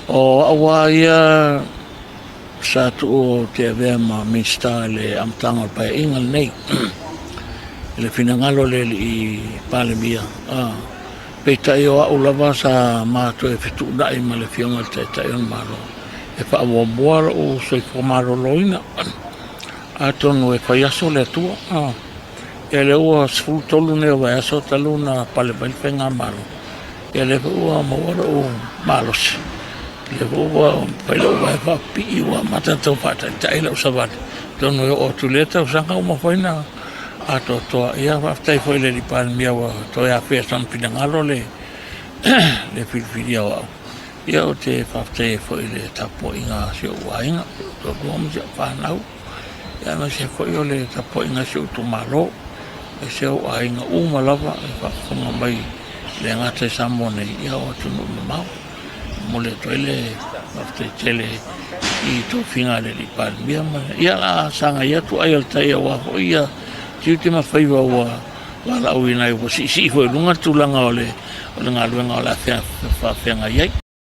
O au lava ia sa tuu ou te avea ma Minisita i le amataga o le Paeaiga lenei i le finagalo o le Alii Palemia, peitai o au lava sa ma toe fetuunai ma le Afioga i le Taitai o le Malo e faamuamua lou soifua maloloina. Atonu e fai aso le Atua, ia lea ua 13 nei o vaiaso talu ona pale mai le faigamalo, ia lea foi ua maua lou malosi, lea foi ua fai lou vae faapipii ua amata ona tau faataitai lau savali, atonu e oo atu i lea tausaga ua mafai ona atoatoa. Ia faafetai foi i le Alii Palemia ua toe afea i sona finagalo le filifilia o au. Ia ou te faafetai ai foi i le tapuaiga a si ou aiga, si ou toalua ma si au fanau, aemaise ai foi o le tapuaiga a si ou itumalo, aemaise o ou aiga uma lava o faafofoga mai, e le gata i Samoa nei, a o atunuu mamao. E momoli atu ai le faafetai tele i tofiga a le Alii Palemia. Ia o le a sagai atu ai o le tai aua foi tiute ma faiva ua valaauina ai, ua siisii foi i luga le tulaga o le galuega o le a faafeagai ai.